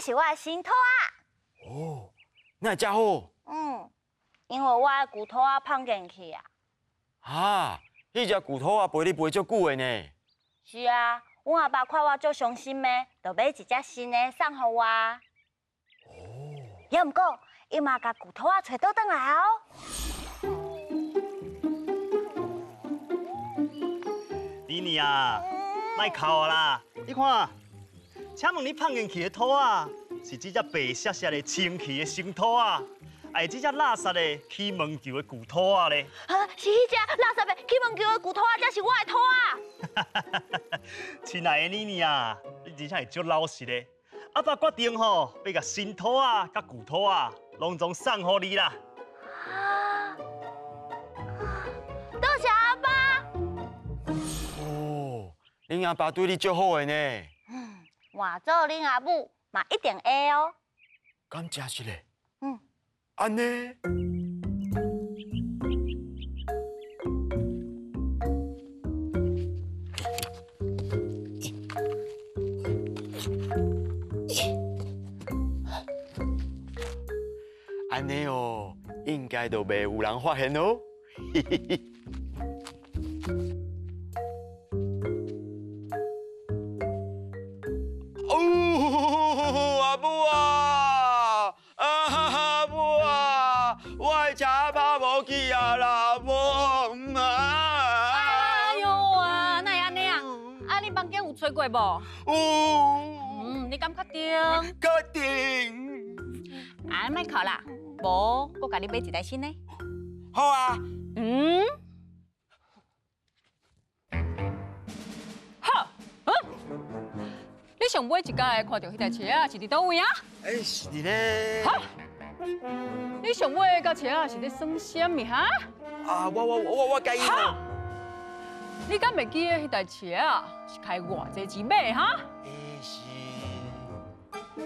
這是我的新兔仔。哦，哪會遮好？嗯，因為我的舊兔仔麭見去啊。哈，彼隻舊兔仔陪你陪足久的呢。是啊，阮阿爸看我足傷心的，就買一隻新的送予我。哦。猶毋過，伊嘛共舊兔仔揣倒轉來哦。妮妮啊，莫哭啦！你看，請問你麭見去的兔仔，是這隻白雪雪的清氣的新兔仔，還是這隻垃圾的起毛球的舊兔仔咧？啊，是彼隻垃圾的起毛球的舊兔仔，才是我的兔仔。親愛的妮妮啊，你真正是足老實的。阿爸決定吼，欲共新兔仔佮舊兔仔攏總送予你啦。啊，多謝阿爸。哦，恁阿爸對你足好的呢。嗯，換做恁阿母嘛一定會哦。敢真是咧？嗯。按呢？按呢哦，應該就袂有人發現哦。嘿嘿嘿。哦，阿母啊，阿母啊，我的車拍無去啊啦，母啊！哎喲啊，哪會按呢啊？啊，你房間有揣過無？有。嗯，你敢確定？確定。啊，莫哭啦，無，閣共你買一台新的。好啊。嗯。好，嗯。你上尾一擺看著彼台車仔是佇佗位啊？欸，是佇咧。哈？你上尾佮車仔是咧耍啥物哈？啊，我佮伊。好。你敢會記得彼台車仔是開偌濟錢買的哈？欸，是。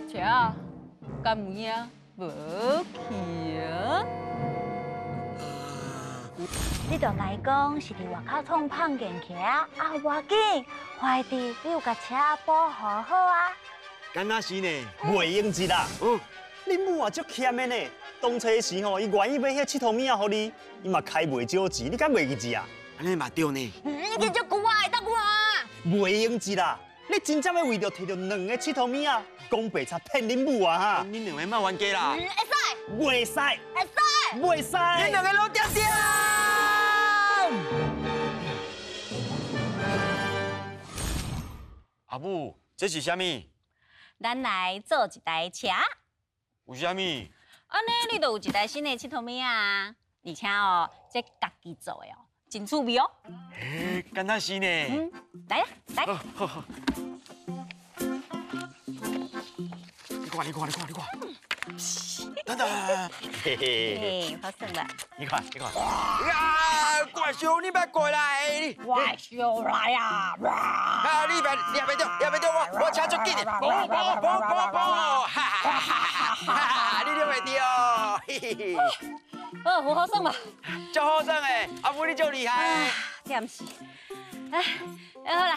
車仔敢有影無去啊？你就共伊講是佇外口創麭見去啊！啊，無要緊，懷弟你有共車保護好啊。敢若是呢？袂用得啦。嗯。恁母也足欠的呢。當初時吼，伊願意買彼𨑨迌物仔予你，伊嘛開袂少錢，你敢袂記得啊？按呢嘛對呢。嗯，你足久啊，會當看。袂用得啦！你真正欲為著提著兩个𨑨迌物仔，講白賊騙恁母啊哈！恁兩个莫冤家啦。會使。袂使。會使。袂使。恁兩个攏恬恬。阿母，這是啥物？咱來做一台車。有啥物？按呢，你就有一台新的𨑨迌物仔啊！而且哦，這家己做的哦，真趣味哦。欸，敢若是呢。嗯，來啦，來。好好。你看，你看，你看，你看。等等，嘿嘿，嘿，好耍啦。你看，你看。呀，怪獸，你別過來！怪獸來啊！啊，你別，你別動，你別動，我車足緊的，跑跑跑跑跑！哈哈哈哈哈！你都袂著，嘿嘿嘿。哦，有好耍嘛？足好耍的，阿母你足厲害。這毋是。哎，哎好啦，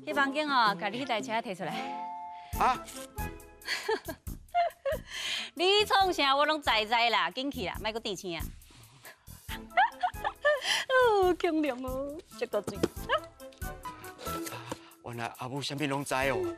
去房間哦，共你彼台車提出來。啊？你創啥我攏知知啦，緊去啦，莫閣甜青啊！哦，強涼哦，這個水。原來阿母啥物攏知哦。